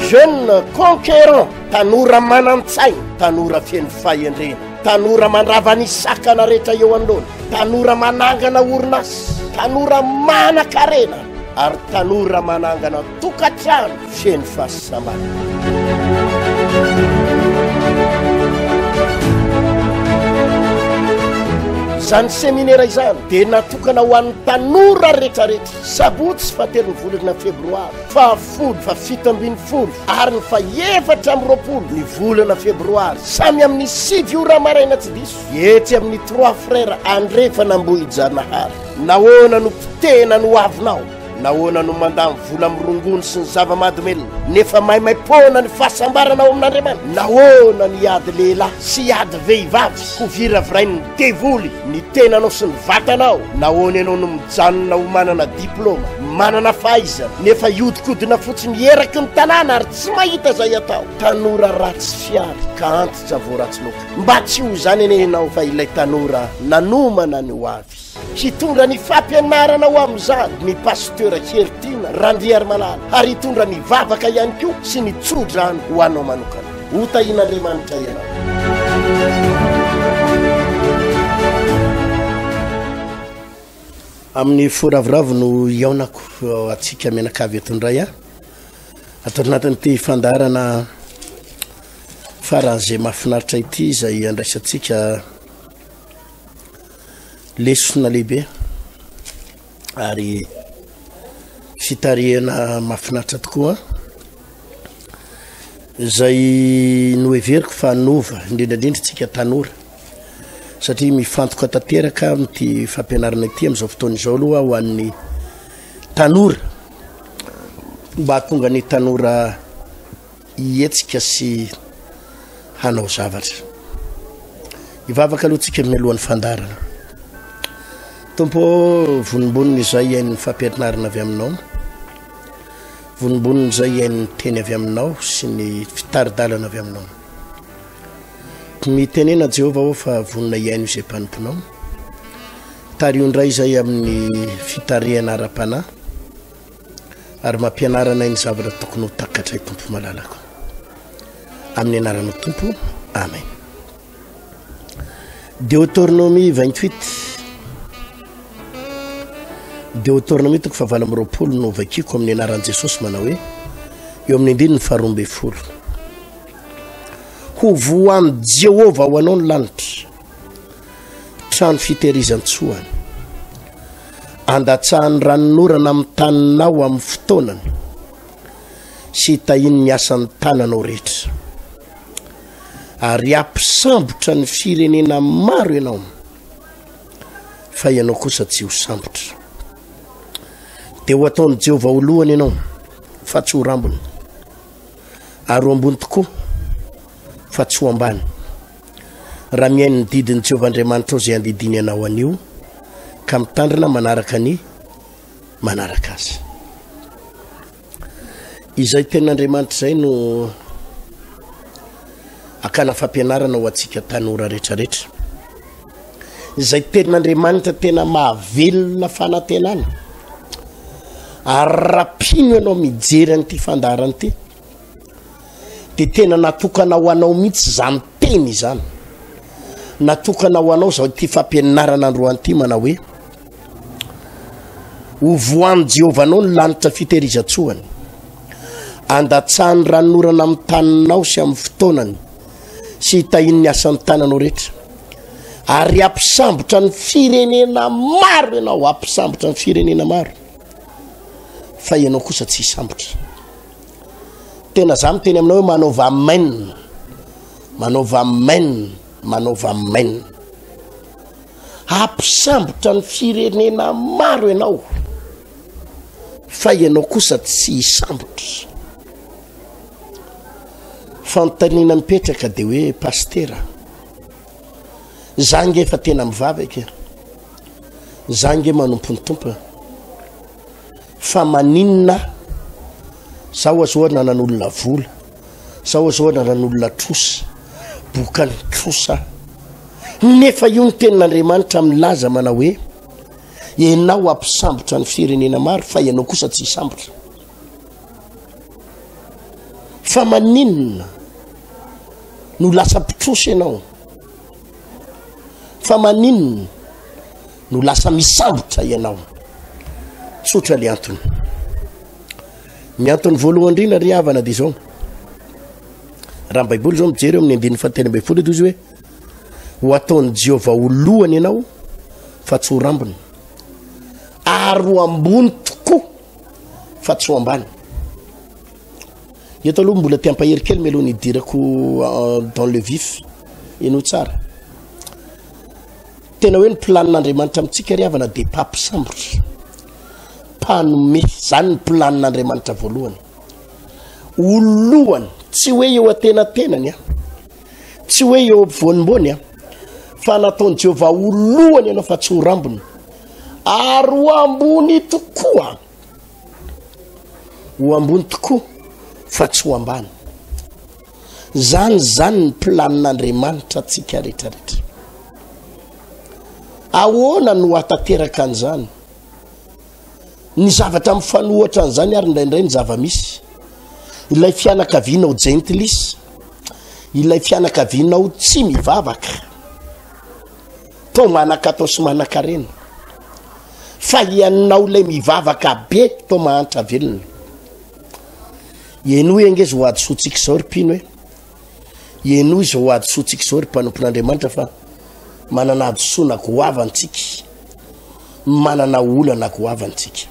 Jeune conquérant, tanora manan-tsaina, tanora feno fahendrena, tanora mandrava ny sakana rehetra eo anoloana, tanora manangana orinasa, tanora manan-karena ary tanora manangana tokantrano feno fahasambarana. Izany seminera izany dia natokana ho an'ny tanora rehetrarehetra, sabotsy fahatelon'ny volana febroary, fahafolo, fahafito ambinifolo ary ny fahefatra amby roapolo ny volana febroary, samy amin'ny 9 ora maraina tsy diso, etsy amin'ny Trois Frères Andrefana Ambohijanahary. Nahoana no potehina ny hoavinao? Nahoana no mandany vola amin'ny rongony sy ny zava-mahadomelina nefa maimaim-poana ny fahasambarana ao amin'Andriamanitra? Nahoana no hiady lehilahy sy hiady vehivavy ho viravirain'ny devoly ny tenanao sy ny vatanao? Nahoana ianao no mijanona ho manana diplaoma, manana fahaizana, nefa hiodikodina fotsiny eraky ny tanàna ary tsy mahita izay atao? Tanora ratsy fiary ka antitra vao ratsy loaka. Mba tsy ho izany anie ianao fa ilay tanora nanomana ny hoavy. Hitondra ny fampianarana ho amin'izany ny Pasteur Heritiana Randriarimalala ary hitondra ny vavaka ihany koa sy ny tsodrano ho anao manokana. Ho tahian'Andriamanitra ianao. Amin'ny fo ravoravo no hihaonako antsika mianakavy eto indray a. Ato anatin'ity fandaharana faran'izay mahafinaritra ity izay andraisantsika Lesona lehibe ary fitarihana mahafinaritra tokoa izay noheveriko fa hanova indrindra indrindra tsika tanora satria mifantoka tanteraka amin'ity fampianarana ity amin'izao fotoana izao aloha ho an'ny tanora mba hahatonga ny tanora hihetsika sy hanao zavatra. Hivavaka aloha tsika mialohan'ny fandaharana. Tompo ô, vonombonona izay hihaino ny fampianarana avy aminao. Vonombonona izay hihaino ny teny avy aminao sy ny fitari-dalana avy aminao. Mitenena Jehovah ô fa vonona hihaino izay mpanomponao. Tariho indray izay amin'ny fitarihana ara-panahy. Ary mampianara anay ny zavatra tokony ho takatray Tompo malalako. Amin'ny anaranao Tompo, Amen. Deoteronomie 28 Deoteronomie toko fahavalo amby roapolo no vakiko amin'ny anaran'i Jesosy manao hoe eo amin'ny andininy faharoa ambin'ny folo. Ho voan'i Jehovah ho anao ny lanitra. Trano fitehirizan-tsoany. Andatsahan'ny ranonorana amin'ny taninao amin'ny fotoanany sy hitahiany ny asan'ny tananao rehetra. Ary hampisambotra ny firenena maro ianao, fa ianao kosa tsy ho sambotra. Dia ho ataon'i Jehovah ho lohany ianao, fa tsy ho rambony, ary ho ambony tokoa, fa tsy ho ambany. Raha mihaino ny didin'i Jehovah Andriamanitrao izay andidiany anao anio, ka mitandrina manaraka ny manaraka azy. Izay tenin'Andriamanitra izay no akana fampianarana ho antsika tanora rehetrarehetra. Izay tenin'Andriamanitra tena mahavelona fanantenana. Ary raha mpino ianao mijery an'ity fandaharana ity, de tena natokana ho anao mihitsy zany teny izany natokana ho anao zao ity fampianarana androany ity manao hoe ho voan'i Jehovah anao ny lanitra fitehirizan-tsoany andatsahany ranonorana amin'ny taninao sy amin'ny fotoanany sy hitahian'ny asan'ny tananao rehetra ary hampisambotra ny firenena maro ianao hampisambotra ny firenena maro fa ianao kosa tsy hisambotra Tena za miteny aminao hoe manaova amen, manaova amen, manaova amen. Hampisambotra ny firenena maro ianao, fa ianao kosa tsy hisambotra. Fanontaniana mipetraka de hoe pastera, za nge efa tena mivavaka e, za nge manompo ny Tompo e. Fa maninona aho? Zaho aza oa nanan'olona vola, zaho aza oa nanan'olona trosa, bokan'ny trosa aho. Nefa io ny tenin'Andriamanitra milaza manao hoe, ianao hampisambotra ny firenena maro fa ianao kosa tsy hisambotra. Fa maninona no lasa mpitrosa ianao? Fa maninona no lasa misambotra ianao? Tsotra le antony. Ny antony voalohany indrindra ry havana dia izao. Raha ny Baiboly izao mijery eo amin'ny andininy fahatelo ambin'ny folo eto izy hoe ho ataon'i Jehovah ho lohany ianao fa tsy ho rambony ary ho ambony tokoa fa tsy ho ambany. Eto aloha mbola te hampahery kely mialoha ny hidirako euh, dans le vif. Henoy tsara. Tena hoe ny planin'Andriamanitra amintsika ry havana dia mpampisambotra. Mpanome. Zany ny planin'Andriamanitra voalohany. Ho lohany, tsy hoe eo antenatenany a. Tsy hoe eo ampovoanimbony a. Fa nataon'i Jehovah ho lohany ianao fa tsy ho rambony. Ary ho ambony tokoa. Ho ambony tokoa fa tsy ho ambany. Zany zany ny planin'Andriamanitra antsika rehetrarehetra. Ahoana no hatanteraka an'izany? Ny zavatra mifanohatra an'izany ary indraindray ny zava-misy. Ilay fianakavianao jentilisa, ilay fianakavianao tsy mivavaka, toa manan-katao sy manan-karena, fa ianao ilay mivavaka be toa mahantra velona. Henoy ange izao hadisoantsika izao ry mpino e. Henoy izao hadisoantsika izao ry mpanompon'Andriamanitra fa manana hadisoana goavana tsika. Manana olana goavana tsika.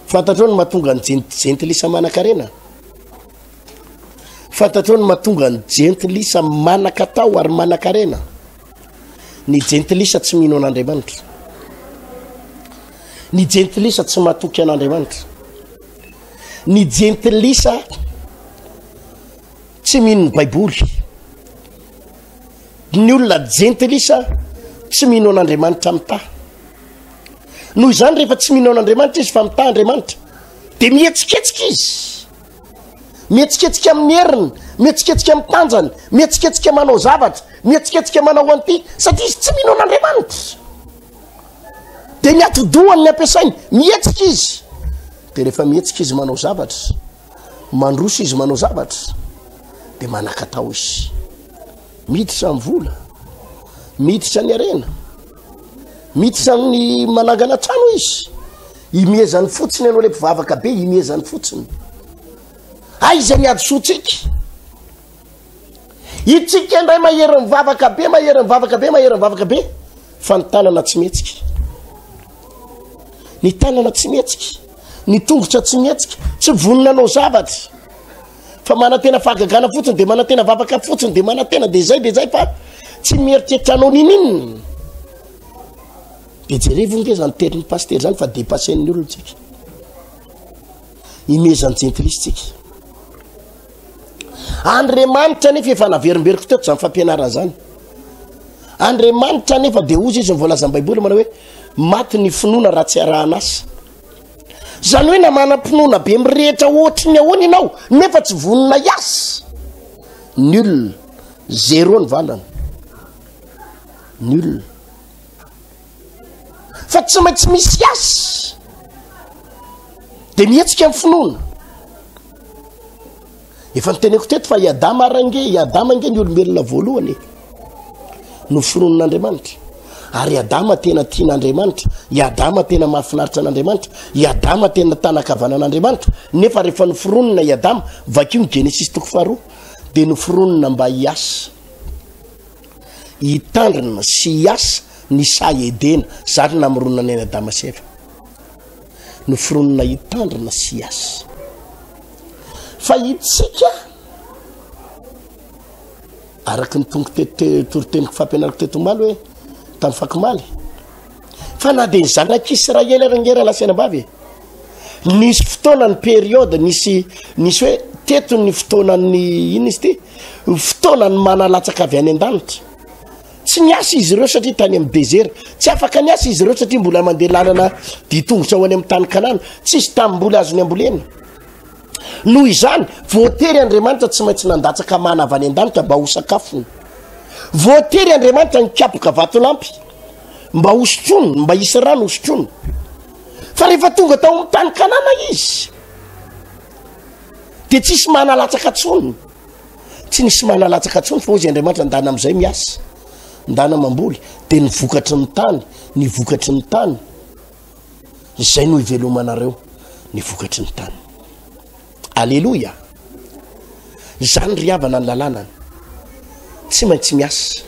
Fantatrao ny mahatonga ny jentilisa manan-karena? Fantatrao ny mahatonga ny jentilisa manan-katao ary manan-karena? Ny jentilisa tsy mino an'Andriamanitra. Ny jentilisa tsy matoky an'Andriamanitra. Ny jentilisa tsy mino ny Baiboly. Ny olona jentilisa tsy mino an'Andriamanitra mitaha. Noho izany rehefa tsy mino an'Andriamanitra izy fa mitaha Andriamanitra, dia mihetsiketsika izy. Mihetsiketsika amin'ny heriny, mihetsiketsika amin'ny tanjany, mihetsiketsika manao zavatra, mihetsiketsika manao an'ity, satria izy tsy mino an'Andriamanitra. Dia ny atidohany ny ampiasainy, mihetsika izy. Dia rehefa mihetsika izy manao zavatra, mandroso izy manao zavatra, dia manakatao izy. Miditra ny vola, miditra ny harena, miditra ny manangana trano izy. Imehezany fotsiny ianao le mpivavaka be, imehezany fotsiny. Aiza ny hadisoantsika? Itsika indray mahery mivavaka be, mahery mivavaka be, mahery mivavaka be, fa ny tanana tsy mihetsika. Ny tanana tsy mihetsika, ny tongotra tsy mihetsika, tsy vonona anao zavatra. Fa manantena fahagagana fotsiny, de manantena vavaka fotsiny, de manantena de zay de zay fa tsy mieritreritra anao nininona. De jerevo nge zany tenin'ny pasitera zany fa depassen'ny olona tsika. Imezan'ny jentilisa tsika. Andriamanitra anefa efa naverimberiko teto zany fampianarana zany. Andriamanitra anefa de ozy izy ny voalazan'ny Baiboly manao hoe maty ny finoana raha tsy arahana asa. Zany hoe na manam-pinoana be mirehitra ohatry ny ahoana ianao nefa tsy vonona hiasa. Nul, zéro ny valany. Nul. Fa tsy maintsy misy asa. De mihetsika ny finoana. Efa niteneko teto fa i Adama ary ange, i Adama ange ny olombelona voalohany e. Noforonin'Andriamanitra. Ary i Adama tena tian'Andriamanitra, i Adama tena mahafinaritra an'Andriamanitra, i Adama tena tanan-kavanan'Andriamanitra. Nefa rehefa noforonina i Adama, vakio ny Genesisy toko faharoa, dia noforonina mba hiasa, hitandrina sy hiasa ny saha Edena. Zany namoronana an'i Adama sy Eva. Noforonina hitandrina sy hiasa. Fa itsika, araka ny tongo teto toriteniko fampianariko teto omaly hoe tamin'ny fakomaly, fa na dia ny zanak'Israely ary ange rahalahy sy anabavy e, nisy fotoana ny période, nisy nisy hoe teto ny fotoanan'ny inona izy ity, fotoana ny mana latsaka avy any an-danitra. Tsy niasa izy ireo satria tany amin'ny désert. Tsy afaka niasa izy ireo satria mbola mandeha lalana ditongotra ho any amin'ny tany Kanana. Tsisy tanimboly azony ambolena. Noho izany, voatery Andriamanitra tsy maintsy nandatsaka mana avy any an-danitra mba ho sakafony. Voatery Andriamanitra nikapoka vatolampy mba hosotroiny, mba hisy rano hosotroiny. Fa rehefa tonga tao amin'ny tany Kanana izy, De tsisy manalatsaka tsony. Tsy nisy manalatsaka tsony fa hozy Andriamanitra ndana amizay miasa. Ndana mamboly. De ny vokatry ny tany, ny vokatry ny tany. Izay no ivelomanareo, ny vokatry ny tany. Aleloia! Izany ry havana ny lalànany. Tsy maintsy miasa.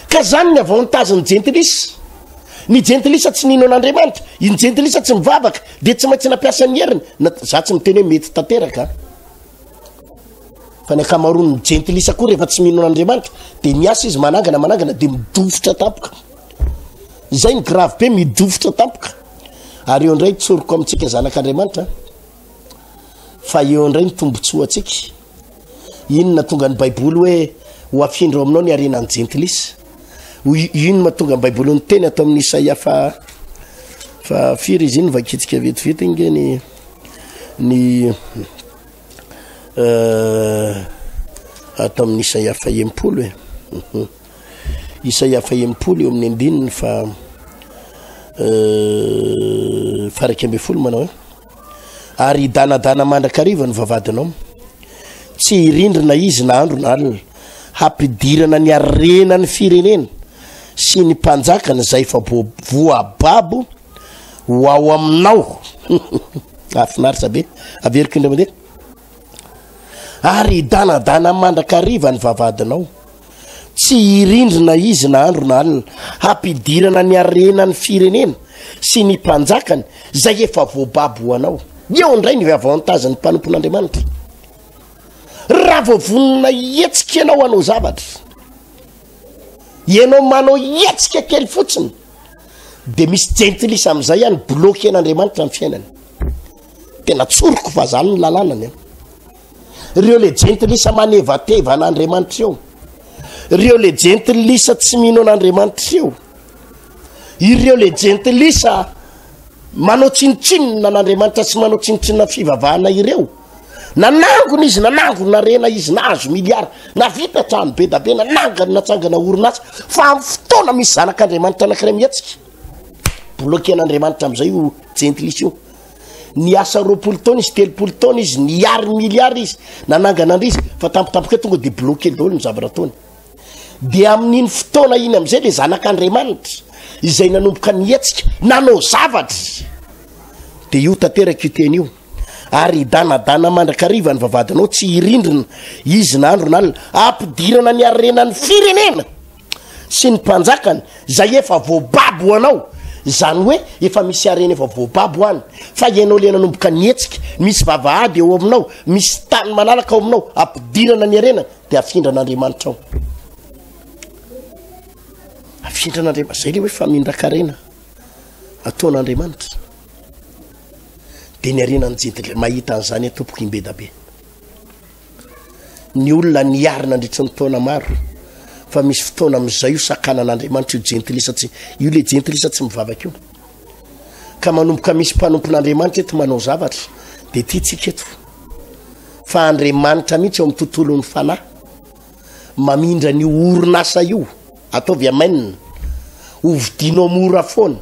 Ka zany ny avantage ny jentilisa. Ny jentilisa tsy nino an'Andriamanitra, ny jentilisa tsy mivavaka, dia tsy maintsy nampiasa ny heriny. Na, za tsy miteny hoe mety tanteraka. Fa ny ankamaroan'ny jentilisa koa rehefa tsy mino an'Andriamanitra, dia miasa izy manangana manangana dia midofotra tampoka. Izay ny grave be midofotra tampoka. Ary eo indray tsoriko amintsika zanak'Andriamanitra. Fa eo indray ny tombontsoantsika. Inona tonga ny Baiboly hoe ho afindra ao aminao ny harenan'ny jentilisa? Inona mahatonga ny Baiboly niteny ato amin'ny Isaia fa fa firy izy iny vakitsika vetivety nge ny ny euh, ato amin'ny Isaia fa 60 e. Mhm. Isaia fa 60 eo amin'ny andininy fa euh, fa 11 manao hoe Ary hidanadana mandrakariva ny vavahadinao. Tsy hirindrina izy na andro na alina, hampidirana ny harenan'ny firenena sy ny mpanjakany izay efa voababo ho ao aminao. Hahafinaritra be. Averiko indray mandeha. Ary hidanadana mandrakariva ny vavahadinao. Tsy hirindrina izy na andro na alina, hampidirana ny harenan'ny firenena sy ny mpanjakany izay efa voababo ho anao. Eo indray ny avantage ny mpanompon'Andriamanitra. Raha vao vonona hihetsika ianao hanao zavatra, ianao manao hetsika kely fotsiny, de misy jentilisa amin'izay ihany bloquer-n'Andriamanitra ny fiainany. Tena tsoriko fa zany ny lalànany an. Ireo le jentilisa manevateva an'Andriamanitra eo. Ireo le jentilisa tsy mino an'Andriamanitra eo. Ireo le jentilisa manao tsinontsinona an'Andriamanitra sy manao tsinontsinona fivavahana ireo. Nanangona izy, nanangona harena izy, nahazo miliara, navita trano be da be, nanangana, natsangana orinasa. Fa amin'ny fotoana misy zanak'Andriamanitra anankiray mihetsika, bloquer-n'Andriamanitra amin'izay io jentilisa io. Niasa 20 taona izy, 30 taona izy, niary miliara izy, nanangana andry izy, fa tampotampoka eo tonga de bloqué daholo ny zavatra ataony. De amin'iny fotoana iny am'izay le zanak'Andriamanitra izay nanomboka nihetsika, nanao zavatra, de io tanteraka io teny io. Ary hidanadana mandrakariva ny vavahadinao, tsy hirindrina izy na andro na alina, hampidirana ny harenan'ny firenena. sy ny mpanjakany zay efa voababo ho anao, zany hoe efa misy harena efa voababo any, fa ianao le nanomboka nihetsika, misy vavahady eo aminao, misy tany malalaka ao aminao, ampidirana ny harena de afindran'Andriamanitra ao. Afindran'Andriamanitra, zay le hoe famindran-karena ataon'Andriamanitra. De ny harenan'ny jentilisa, mahita an'izany aho tompoko imbedabe. Ny olona niary nandritry ny taona maro fa misy fotoana amin'izay io sakanan'Andriamanitra io jentilisa tsy io le jentilisa tsy mivavaka io ka manomboka misy mpanompon'Andriamanitra eto manao zavatra de ty tsika eto fa Andriamanitra mihitsy eo amin'ny tontolon'ny fanahy mamindra ny orinasa io ataovy amen ho vidinao mora foana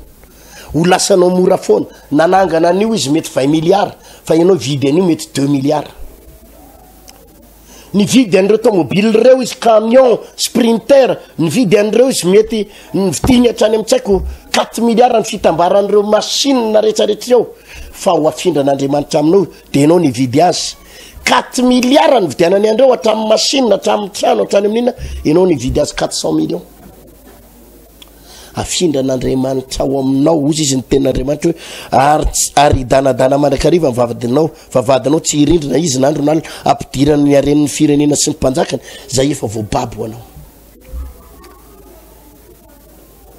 ho lasanao mora foana nanangana an'io izy mety 20 milliards fa ianao hividy an'io mety 2 milliards nividy an'ireo tomobile ireo izy camion sprinter nividy an'ireo izy mety nividiny hatrany amin'ny tsy haiko 4 milliards ny fitambaran'ireo machine rehetrarehetra ireo fa ho afindran'Andriamanitra aminao de ianao nividy azy 4 milliards nividianany an'ireo hatramin'ny machine hatramin'ny trano hatrany amin'inona ianao nividy azy 400 millions Afindran'Andriamanitra ao aminao, hozy izy ny tenin'Andriamanitra hoe, ary ary hidanadana mandrakariva ny vavadinao, vavahadinao tsy hirindrina izy na andro na alina, ampidirany ny haren'ny firenena sy ny mpanjakany, izay efa voababo ho anao.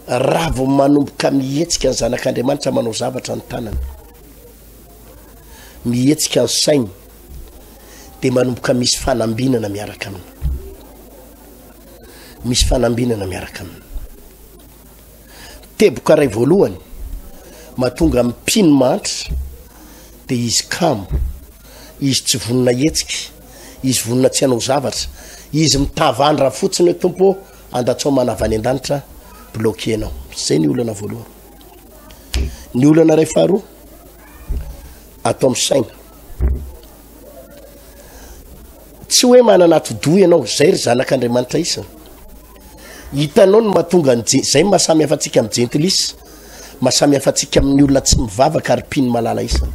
Raha vao manomboka mihetsika ny zanak'Andriamanitra manao zavatra ny tanany, mihetsika ny sainy, dia manomboka misy fanambinana miaraka aminy. Misy fanambinana miaraka aminy. Teboka iray voalohany mahatonga ny mpino mahantra dia izy kamo, izy tsy vonona hihetsika, izy vonona tsy hanao zavatra, izy mitavandra fotsiny hoe Tompo ô, andatsao mana avy any an-danitra, bloquer-nao. Izay ny olana voalohany. Ny olana iray faharoa, atao amin'ny saina. Tsy hoe manana atidoha ianao, zay ry zanak'Andriamanitra isany. Hitanao ny mahatonga ny je- zay ny mahasamy hafa antsika amin'ny jentilisa, mahasamy hafa antsika amin'ny olona tsy mivavaka ary mpino malala isany.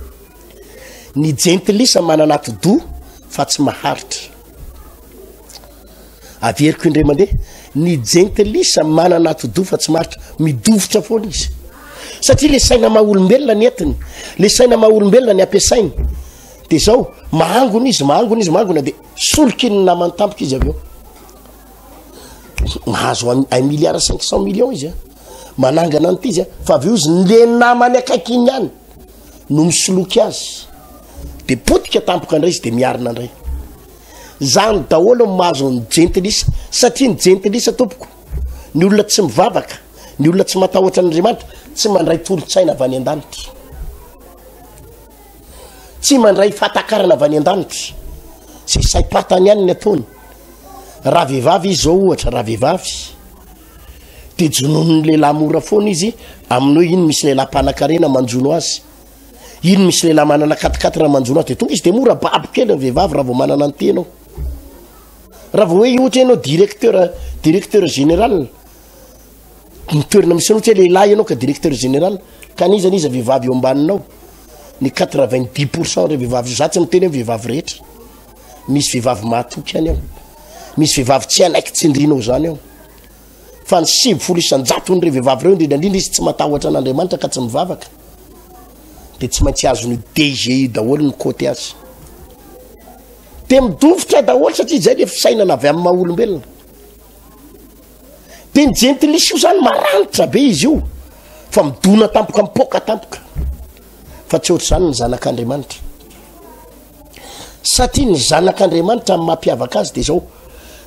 Ny jentilisa manana atidoha fa tsy maharitra. Averiko indray mandeha, ny jentilisa manana atidoha fa tsy maharitra, midofotra foana izy. Satria le saina maha olombelona ny entiny, le saina maha olombelona ny ampiasainy. De zao, mahangona izy, mahangona izy, mahangona de solokin'ny namany tampoka izy avy eo. Mahazo un milliard 500 millions izy a. Manangana an'ity izy a, fa avy eo izy le namany akaiky iny ihany no misoloky azy. De potika tampoka indray izy de miarina indray. Zany daholo no mahazo ny jentilisa, satria ny jentilisa tompoko, ny olona tsy mivavaka, ny olona tsy matahotra an'Andriamanitra, tsy mandray tolo-tsaina avy any an-danitra. Tsy mandray fahatakarana avy any an-danitra. Zay saim-patany ihany ny ataony. Raha vehivavy izy zao ohatra, raha vehivavy, de jononin'ny lehilahy mora foana izy amin'ny hoe iny misy lehilahy mpanan-karena manjono azy. Iny misy lehilahy manana quatre-quatre manjono azy, de tonga izy de mora babo kely ny vehivavy raha vao manana ny tena ao. Raha vao hoe ohatra ianao directeur, directeur général, ny toerana misy anao, ohatra hoe lehilahy ianao ka directeur général, ka n'iza n'iza vehivavy eo ambaninao, ny 90% ireo vehivavy, za tsy miteny hoe vehivavy rehetra, misy vehivavy mahatoky ihany ao, misy vehivavy tsy hanaiky tsindrinao zany ao. Fa ny 90 isan-jaton'ireo vehivavy ireo, indrindra indrindra izy tsy matahotra an'Andriamanitra ka tsy mivavaka, de tsy maintsy azon'io DG io daholo ny côté azy. De midofotra daholo satria zay le fisainana avy amin'ny maha olombelona. De ny jentilisa io zany maranitra be izy io fa midona tampoka mipoaka tampoka. Fa tsy ohatr'izany ny zanak'Andriamanitra. Satria ny zanak'Andriamanitra amin'ny mampiavaka azy de zao,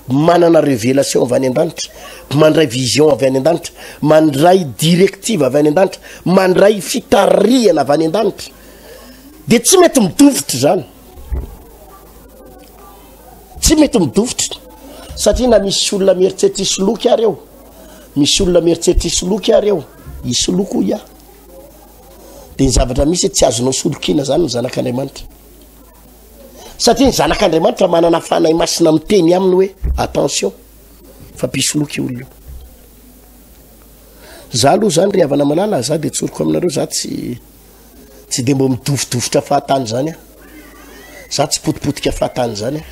manana révélation avy any an-danitra, mandray vision avy any an-danitra, mandray directive avy any an-danitra, mandray fitarihana avy any an-danitra. De tsy mety midofotra izany. Tsy mety midofotra. Satria na misy olona mieritreritra hisoloky ary eo, misy olona mieritreritra hisoloky ary eo, hisoloky hoy aho. De ny zavatra misy tsy azonao solokiana zany ny zanak'Andriamanitra. Satria ny zanak'Andriamanitra manana fanahy masina miteny aminy hoe attention fa mpisoloky io olona io. Za aloha zany ry havana malala, za de tsoriko aminareo, za tsy tsy de mbo midofodofotra fahatany zany aho. Za tsy potipotika fahatany zany aho.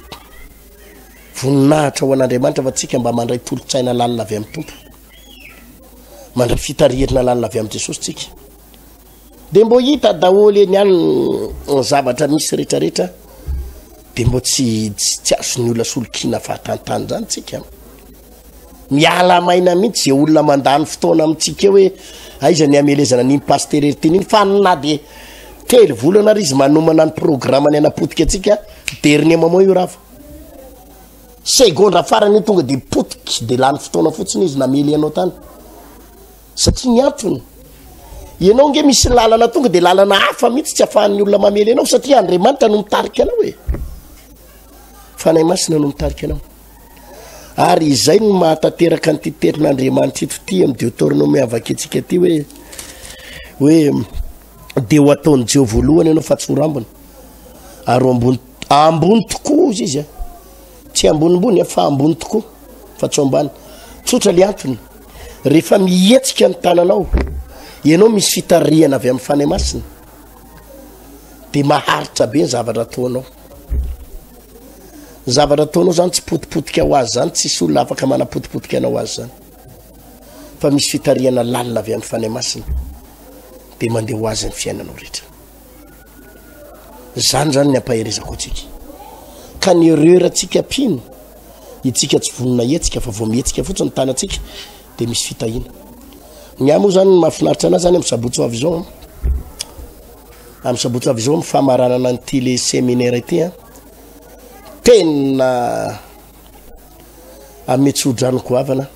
Voninahitra ho an'Andriamanitra fa tsika mba mandray tolo-tsaina lalina avy amin'ny Tompo. Mandray fitarihana lalina avy amin'i Jesosy tsika. De mbô hita daholo eny ihany ny zavatra misy retraretra, de mbô tsy tsy azon'ny olona solokiana fahatantany zany tsika. Miala maina mihitsy ze olona mandany fotoana amintsika eo hoe aiza ny hamelezana an'iny pasteur Heritiana iny, fa na de telo volana ary izy manomana ny programme-ny hanapotika antsika, dernier moment io rava. Segondra farany io tonga de potika, de lany fotoana fotsiny izy namely anao tany. Satria ny antony, ianao nge misy lalana tonga de lalana hafa mihitsy tsy afahan'ny olona mamely anao satria Andriamanitra no mitarika anao e. Fanahy Masina no mitarika anao. Ary izay no mahatanteraka an'ity tenin'Andriamanitra ito ty amin'ny Deutéronome avakintsika ty hoe hoe de ho ataon'i Jehovah voalohany ianao fa tsy ho rambony. Ary ho ambony ambony tokoa ozy izy a. Tsy ambonimbony a fa ambony tokoa fa tsy ho ambany. Tsotra le antony. Rehefa mihetsika ny tananao, ianao misy fitarihana avy amin'ny Fanahy Masina, dia maharitra be ny zavatra ataonao. Ny zavatra ataonao zany tsy potipotika ho azy zany, tsisy olona afaka manapotipotika anao azy zany. Fa misy fitarihana lalina avy amin'ny Fanahy Masina, dia mandeha ho azy ny fiainanao rehetra. Zany zany ny ampaherezako antsika. Ka ny erreur antsika mpino, itsika tsy vonona hetsika fa vao mihetsika fotsiny ny tanantsika dia misy fitahiana. Ny ahy moa zany ny mahafinaritra anahy zany amin'ny sabotsy ho avy izao an. Amin'ny sabotsy ho avy izao amin'ny famaranana an'ity le séminaire ity an. Tena ame tsodrano goavana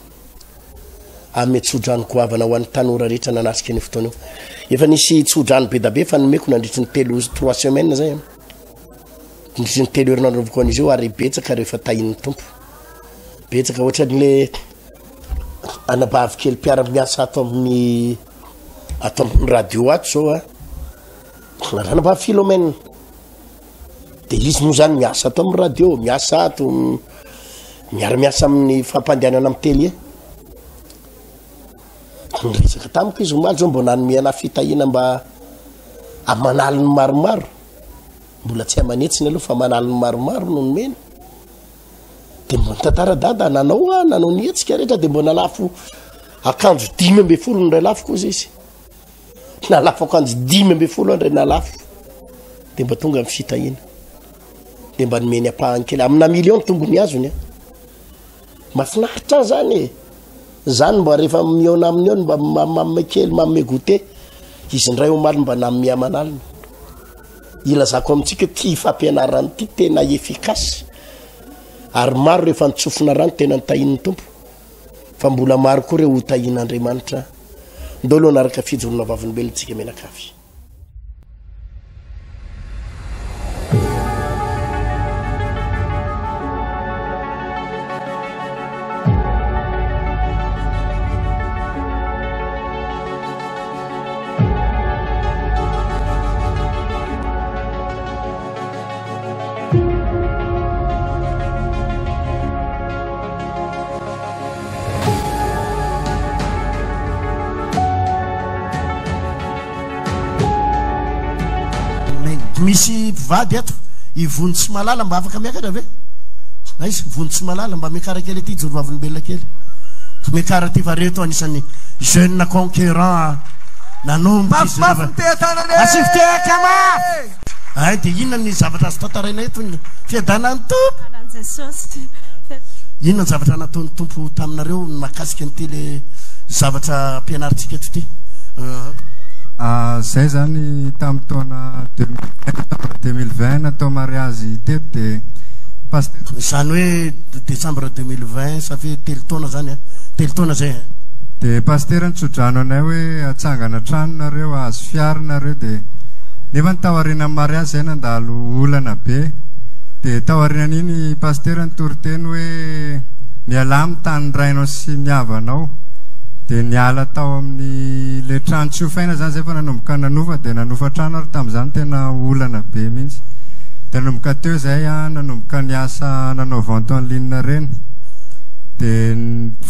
ame tsodrano goavana ho an'ny tanora rehetra nanatrika ny fotoana io. Efa nisy tsodrano be da be fa nomeko nandritry ny telo trois semaines zay an. Nandritry ny telo herinandro nanaovako an'izy io ary betsaka rehefa tahin'ny Tompo. Betsaka ohatran'le anabavy kely mpiara-miasa ato amin'ny ato amin'ny radio ato zao a. Ranabavy Philomène. De izy moa zany miasa ato amin'ny radio, miasa ato, miara-miasa amin'ny fampandehanana amin'ny télé. Niresaka tamiko izy omaly zao mbo nanome anahy fitahiana mba aman'aliny maromaro. Mbola tsy aman'hetsiny aloha fa aman'aliny maromaro no nomeny. De mbo nitantara dada nanao aho, nanao ny hetsika rehetra de mbo nalafo akanjo 15 no iray lafo koa izy. Nalafo akanjo 15 aho ndray nalafo. De mba tonga ny fitahiana. De mba nomeny ampahany kely. Amina million tombony azony a. Mafinaritra ahy zany e. Zany mba rehefa mihaona aminy eo mba manome kely, manome goûter. Izy indray omaly mba nanome aman'alina. Ilazako amintsika ity fampianarana ity tena efficace. Ary maro rehefa nitsofina rano tena nitahian'ny Tompo. Fa mbola maro koa ireo ho tahian'Andriamanitra. Ndao aloha hanaraka fijoroana vavolombelona tsika mianakavy. Misy mpivady eto, i Vonjitsimalala mba afaka miakatra ve? Aiza Vonjitsimalala mba miakara kely aty hijoro vavolombelona kely. Miakara aty fa reto anisan'ny jeune conquérant nanomboka izy ireo. Mafimafy ny teha-tanana e! Asivo tehaka mafy! Ay dia inona ny zavatra azo tantaraina eto ny fiadanan'ny Tompo? Fiadanan'i Jesosy. Inona ny zavatra nataon'ny Tompo taminareo mahakasika an'ity le zavatra ampianarintsika eto ity? Ah, zay zany tamin'ny taona décembre 2020 natao mariazy teto dia pasteur. Izany hoe décembre 2020 ça fait telo taona zany an, telo taona zay an. Dia pasitera nitsodrano anay hoe atsangana trano nareo, ahazo fiara nareo dia nefa ny tao aorianan'ny mariazy zay nandalo olana be dia tao aorianan'iny pasitera nitory teny hoe mialà amin'ny tanin'ny rainao sy ny havanao dia niala tao amin'ny le trano tsy hofaina zany zay fa nanomboka nanofa dia nanofa trano ary tamin'izany tena olana be mihitsy dia nanomboka teo zay a nanomboka niasa nanao vente en ligne reny dia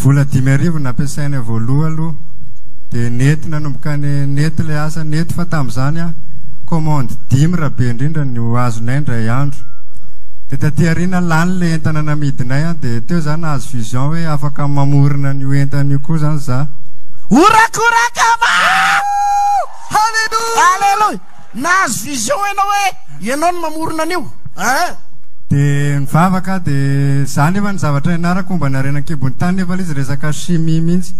vola 5000 nampiasainay voaloha aloha dia nety nanomboka ny nety ilay asa nety fa tamin'izany a commande dimy raha be indrindra no azonay indray andro dia taty aoriana lany ilay entana namidinay a dia teo za nahazo vision hoe afaka mamorona an'io entana io koa zany za. Horakoraka mafy! Haleloia! Aleloia! Nahazo vision ianao hoe ianao no mamorona an'io ein? Dia nivavaka aho dia za nefa ny zavatra ianarako momba ny harena an-kibon'ny tany nefa ilay izy resaka chimie mihitsy.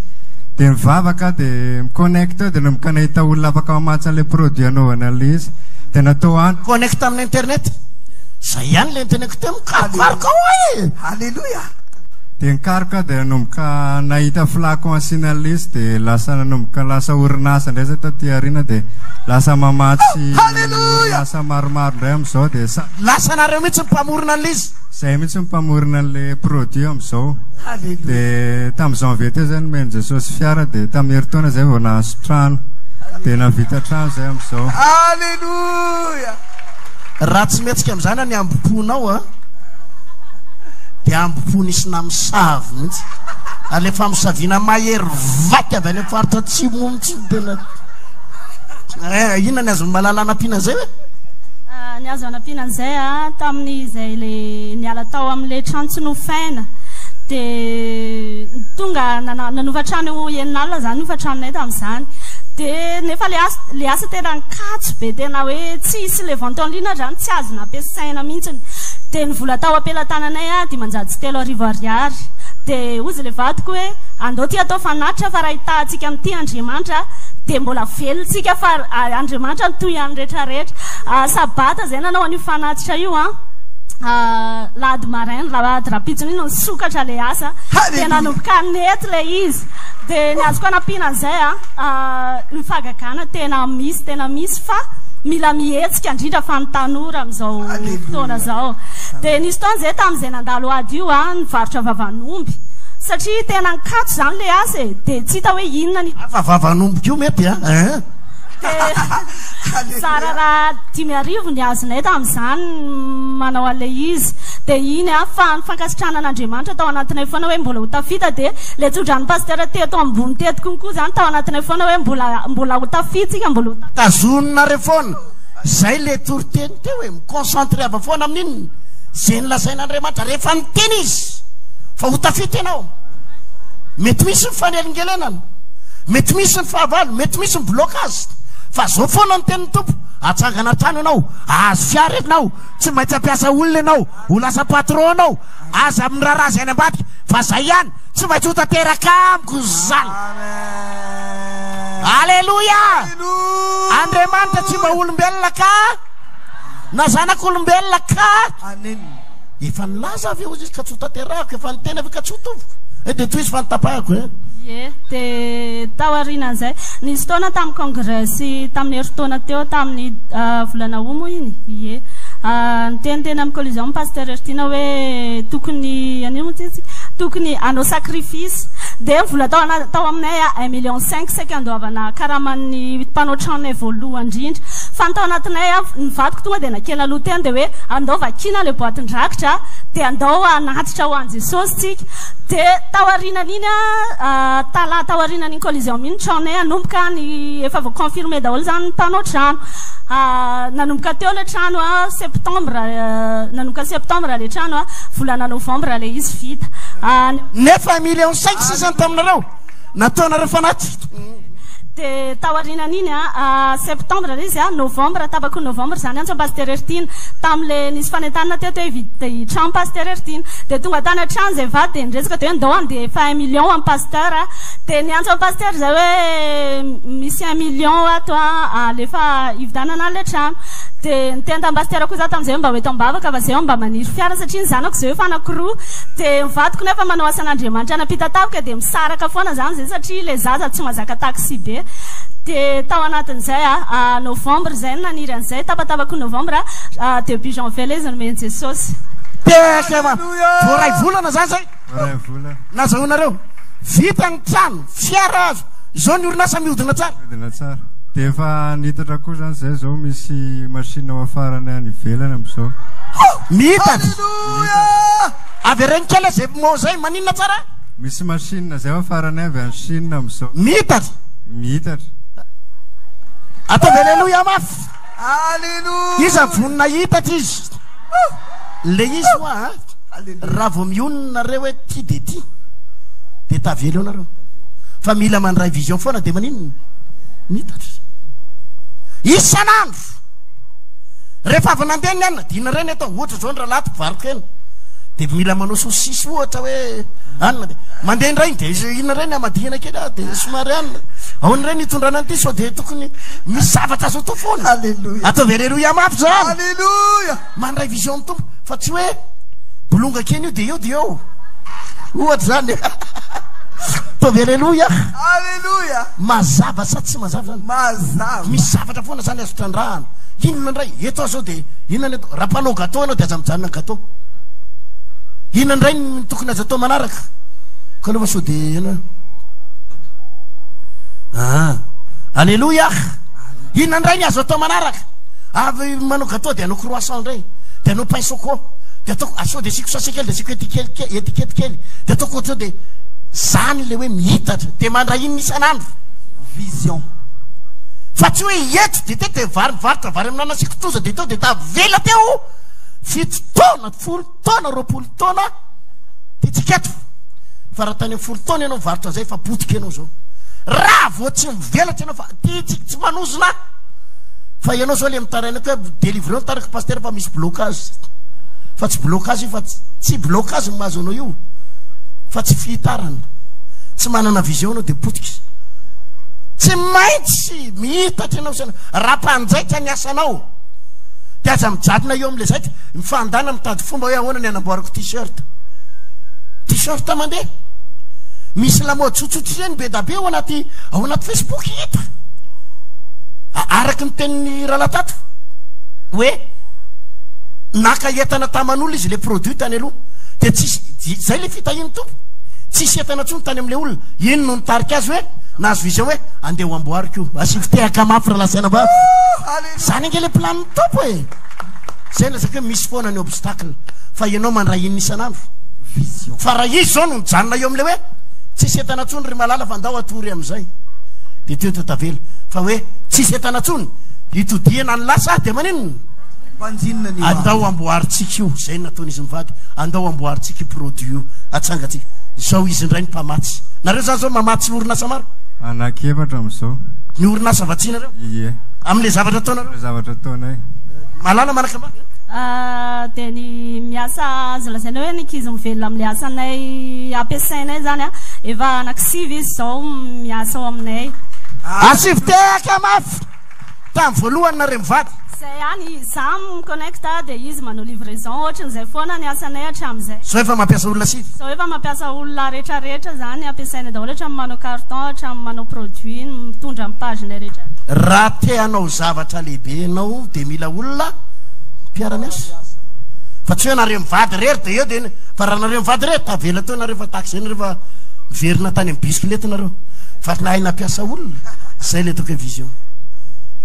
Dia nivavaka aho dia mi-connecte eo dia nanomboka nahita olona afaka mamatsy an'ilay produit anaovana an'ilay izy. Dia natao an. Connecte amin'ny internet. Zay ihany ilay noteneniko teo, mikarokaroka ao e! Alléluia! Dia nikaroka aho dia nanomboka nahita flacon asiana an'ilay izy dia lasa nanomboka lasa orinasa indray zay taty aoriana dia lasa mamatsy orinasa maromaro indray amin'izao dia sa. Lasa nareo mihitsy ny mpamorona an'ilay izy. Zay mihitsy ny mpamorona an'ilay produit amin'izao. Dia tamin'ny janvier teo zay nomen'i Jesosy fiara dia tamin'ny herintaona zay vao nahazo trano. Dia nahavita trano zay amin'izao. Alléluia! Raha tsy mihetsika amin'izany ny hambom-ponao a, dia hambom-po nisy namosavy mihitsy. Ary ilay famosaviana mahery vaika avy any amin'ny faritra atsimo mihitsy no tena. Eh, inona ny azon'i Malala anampiana an'izay hoe? Ah, ny azo anampiana an'izay a, tamin'izay le niala tao amin'ilay trano tsy nofaina dia tonga nanofa trano enina alina zany nofa tranonay tamin'izany. Dia nefa le asa le asa tena nikatso be tena hoe tsisy le vente en ligne zany tsy azo nampiasaina mihitsiny. Dia ny vola tao am-pelatananay a 3500 ariary. Dia hozy le vadiko hoe andao ty atao fanatitra fa raha hitahantsika amin'ity Andriamanitra dia mbola velona tsika fa Andriamanitra no toy ny rehetra rehetra. Sabata zay nanao an'io fanatitra io an. Lahady maraina, lahady rahampitso iny no nisokatra le asa. Dia nanomboka nety le izy. Dia ny azoko anampiana an'izay an, ny fahagagana tena misy, tena misy fa mila mihetsika indrindra fa ny tanora amin'izao fotoana izao. Dia nisy fotoana izay tamin'izay nandalo ady io an, nivarotra vavan'omby. Satria tena nikatso izany le asa e, dia tsy hita hoe inona ny. Fa vavan'omby koa mety an, eh. Dia zara raha 5000 ny azonay tamin'izany manao an'ilay izy. Dia iny an, fa ny fankasitrahana an'Andriamanitra tao anatinay foana hoe mbola ho tafita dia ilay tsodran'ny pasteur teto ambony teto konko izany tao anatinay foana hoe mbola mbola ho tafitsika, mbola ho tafita. Tazoninareo foana zay le toriteny teo e, mi-concentrer-va foana amin'inona? Ze nolazain'Andriamanitra rehefa niteny izy fa ho tafita ianao. Mety misy ny fanelingelenana, mety misy ny fahavalo, mety misy ny blocage, fa zao foana ny tenin'ny Tompo, atsangana hatrany ianao, ahazo fiara ianao, Tsy maintsy hampiasa olona ianao, ho lasa patron anao, aza miraharaha izay any ambadika fa zay ihany, tsy maintsy ho tanteraka amiko izany. Aleloia! Andriamanitra tsy mba olombelona ka, na zanak'olombelona ka. Efa nilaza avy eo izy ka tsy ho tanterahako, efa niteny avy eo ka tsy ho tovoko. Eh dia tohizo fa notapahako eh. Ie, dia tao aorianan'izay, nisy fotoana tamin'ny congrès tamin'ny herintaona teo, tamin'ny volana août moa iny, ie, niteny teny amin'ny Coliseum Pasteur Heritiana hoe tokony, anio moa tsy izy, tokony hanao sacrifice. Dia ny vola tao ana, tao aminay un million cinq saika handoavana karaman'ny mpanao tranonay voalohany indrindra. Fa ny tao anatinay, ny vadiko tonga dia nakena aloha teny dia hoe andao vakiana ilay boatin-drakitra dia andao hanatitra ho an'i Jesosy tsika. Dia tao aorianan'iny talata tao aorianan'iny Coliseum iny tranonay hanomboka ny efa vao confirmé daholo izany ny mpanao trano. Nanomboka teo ilay trano septembre nanomboka septembre ilay trano volana novembre ilay izy vita. Nefa un million cinq sisa ny taminareo nataonareo fanatitra. Dia tao aorianan'iny septembre ilay izy novembre tapaky ny novembre izany antso Pasteur Heritiana tamin'ilay nisy fanentanana teto hoe hividy trano Pasteur Heritiana. Dia tonga tany an-trano izay mivady dia niresaka dia hoe ndao handefa un million ho an'i Pasteur. Dia niantso an'i Pasteur izay hoe misy un million ato alefa hividianana an'ilay trano. Dia niteny tamin'i Pasteur koa izaho tamin'izay hoe mba ho eto am-bavaka fa izay mba maniry fiara satria ny zanako izao efa anankiroa. Dia ny vadiko nefa manao asan'Andriamanitra any Ampitatafika dia misaraka foana izany izay satria ilay zaza tsy mahazaka taxi be. Dia tao anatin'izay novembre izay no naniry an'izay, tapatapaky ny novembre, début janvier ilay izy nomen'i Jesosy. Tehaka ma. Vao ray volana zany zay. Ray volana. Nazahoanareo. Vita ny trano, fiara azo. Zao ny orinasa mihodina tsara. Mihodina tsara. Dia efa nitatra koa zany zay zao misy machine ao afarany any ivelany amizao. Miitatra. Avereno kely zay mot zay, maninona tsara? Misy machine zay ao afarany avy any Chine amizao. Miitatra. Miitatra. Ataovy aleloia mafy. Aleloia. Iza vonona hitatra izy? Le izy hoa a, raha vao mionona nareo hoe ty de ty, de tavela eo nareo. Fa mila mandray vision foana de maninona? Mitatra. Isan'andro. Rehefa avy nandeha ny anona, dina reny atao, ohatra zao ny rahalahy mpivarotra hena. De mila manao saucisse ohatra hoe anona de mandeha indray de inona indray ny amadihana kely ah de somary anona. Ahoana indray ny hitondrana an'ity sao de tokony misy zavatra azo atao foana. Alléluia. Ataovy aleloia mafy zany. Alléluia. Mandray vision amin'ny Tompo fa tsy hoe bolonga kely io de eo de eo. Ohatra zany. Ataovy aleloia. Alléluia. Mazava sa tsy mazava zany? Mazava. Misy zavatra foana zany azo trandrahana. Inona indray? Eto aho zao de inona ny atao? Raha mpanao gâteau ianao de aza mijanona gâteau. Inona indray ny tokony azo atao manaraka? Ka aloha fa sao de ianao. Ah. Aleloia. Inona indray ny azo atao manaraka? Avy manao gâteau de hanao croissant indray, de hanao pain choco, de ataoko ah, sao de asiako sachet kely, de asiako étiquette kely, étiquette kely, de ataoko ohatr'izao de zany le hoe mihitatra, de mandray inona isan'andro? Vision. Fa tsy hoe eto de teto de vary mivarotra vary amin'anana sy kitoza de teo de tavela teo 7 taona, 10 taona, 20 taona de tsika eto. Fa raha tany amin'ny 10 taona ianao mivarotra an'izay efa potika ianao zao. Raha vao tsy mivelatra ianao fa ty tsy tsy manozona fa ianao zao le mitaraina koa hoe delivreo ny tariko pasteur fa misy blocage. Fa tsy blocage io fa tsy blocage ny mahazo anao io fa tsy fihitarana. Tsy manana vision ianao de potika. Tsy maintsy mihitatra ianao saina. Raha mpanjaitra ny asanao de aza mijanona eo am'le zaitra, mifandana mitady fomba hoe ahoana ny hanamboarako t-shirt. T-shirt mandeha. Misy lamaody tsotsotra ireny be da be ao anaty ao anaty Facebook hita. Araka ny tenin'ny rahalahy tato hoe naka entana taman'olona izy le produit tany aloha de tsisy zay le fitahian'ny Tompo. Tsisy entana intsony tany am'le olona. Iny no nitarika azy hoe Nahazo vision hoe andeha ho amboariko io. Asivo tehaka mafy rahalahy sy anabavy. Zany ange le plan-n'ny Tompo e. Zay no lazaiko hoe misy foana ny obstacle. Fa ianao mandray inona isan'andro? Vision. Fa raha izy zao no mijanona eo amin'ilay hoe tsisy entana intsony ry malala fa ndao hatory amin'izay. Dia teo teo tavela. Fa hoe tsisy entana intsony, hitodihana ny lasa dia maninona? Banjinina ny ho avy. Andao amboarintsika io. Zay no nataon'izy mivady. Andao amboarintsika io produit io. Atsangantsika. Zao izy indray no mpamatsy. Nareo zany zao mamatsy orinasa maro? Anaky efatra amin'izao. Ny orinasa vatsianareo? Ie. Amin'ilay zavatra ataonareo? Ilay zavatra ataonay. Malala manaka mba? Dia ny miasa azo lazaina hoe ny ankizy mivelona amin'ilay asanay ampiasainay zany a, efa anaky sivy izy izao miasa ao aminay. Asivo tehaka mafy! Tamin'ny voalohany nareo mivady. Zay ihany, za mi-connecte dia izy manao livraison, ohatran'izay foana ny asanay hatramin'izay. Zao efa mampiasa olona sivy. Zao efa mampiasa olona retraretra zany, ampiasainay daholo hatramin'ny manao carton, hatramin'ny manao produit, mitondra amin'ny page-nay retraretra. Raha te hanao zavatra lehibe ianao dia mila olona mpiara-miasa. Fa tsy hoe nareo mivady irery dia eo dia, fa raha nareo mivady irery tavela teo nareo fa tahaka izay nareo fa miverina tany amin'ny bisikileta nareo. Fa nahay nampiasa olona, zay le ataoko hoe vision.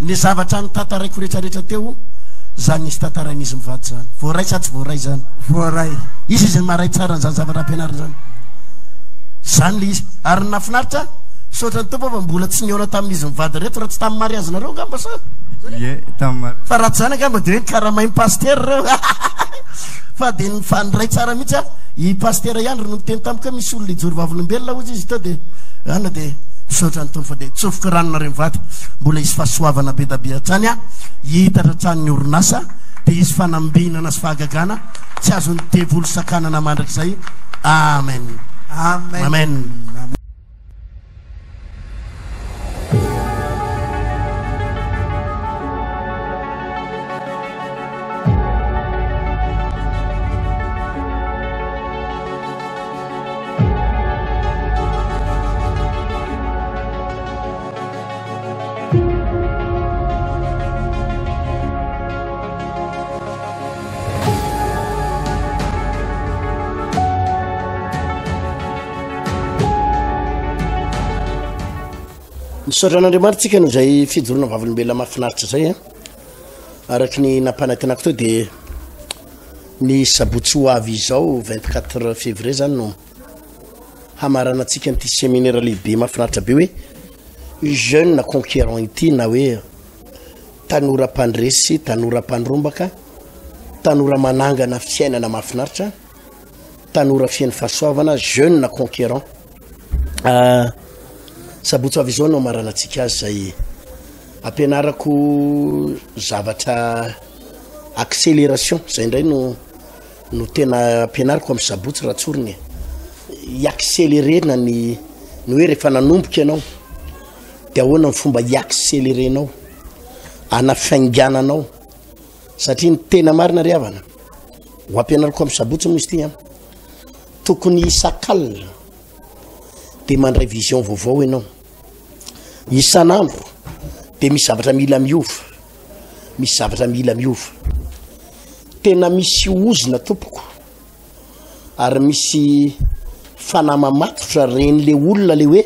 Ny zavatra notantaraiko retraretra teo, zany nisy tantarain'izy mivady zany. Voaray sa tsy voaray zany? Voaray. Izy izy maray tsara an'izany zavatra ampianarina zany. Zany le izy. Ary ny nahafinaritra, misaotra ny Tompo fa mbola tsy nihaona tamin'izy mivady reto raha tsy tamin'ny mariazinareo angamba sa? Ie, tamin'ny mariazy. Fa raha tsy zany angamba dia hoe nikaramain'ny pasitera ireo. Fa dia nifandray tsara mihitsy aho. I pasitera ihany no niteny tamiko hoe misy olona hijoro vavolombelona hozy izy teo dia ana dia misaotra ny Tompo fa dia tsofiko rano nareo mivady. Mbola hisy fahasoavana be da be hatrany a. Hihitatra hatrany ny orinasa dia hisy fanambinana sy fahagagana tsy azon'ny devoly sakanana mandrakizay. Amen. Amen. Amen. Misaotra an'Andriamanitra tsika noho izay fijoroana vavolombelona mahafinaritra izay a. Araky ny nampanantenako teo dia ny sabotsy ho avy izao 24 février zany no hamaranantsika an'ity séminaire lehibe mahafinaritra be hoe jeune conquérant ity na hoe tanora mpandresy, tanora mpandrombaka, tanora manangana fiainana mahafinaritra, tanora feno fahasoavana, jeune conquérant. Ah, sabotsy avy izao no hamaranantsika azy izay ampianarako zavatra accélération, zay indray no no tena ampianariko amin'ny sabotsy raha tsorina e. Hi-accélérer-na ny ny hoe rehefa nanomboka ianao de ahoana ny fomba hi-accélérer-nao, anafaingananao, satria ny tena marina ry havana, ho ampianariko amin'ny sabotsy moa izy ity an, tokony isak'alina de mandray vision vaovao ianao, isan'andro de misy zavatra mila miova, misy zavatra mila miova, tena misy ozona tompoko ary misy fanahy mamatotra ren'le olona le hoe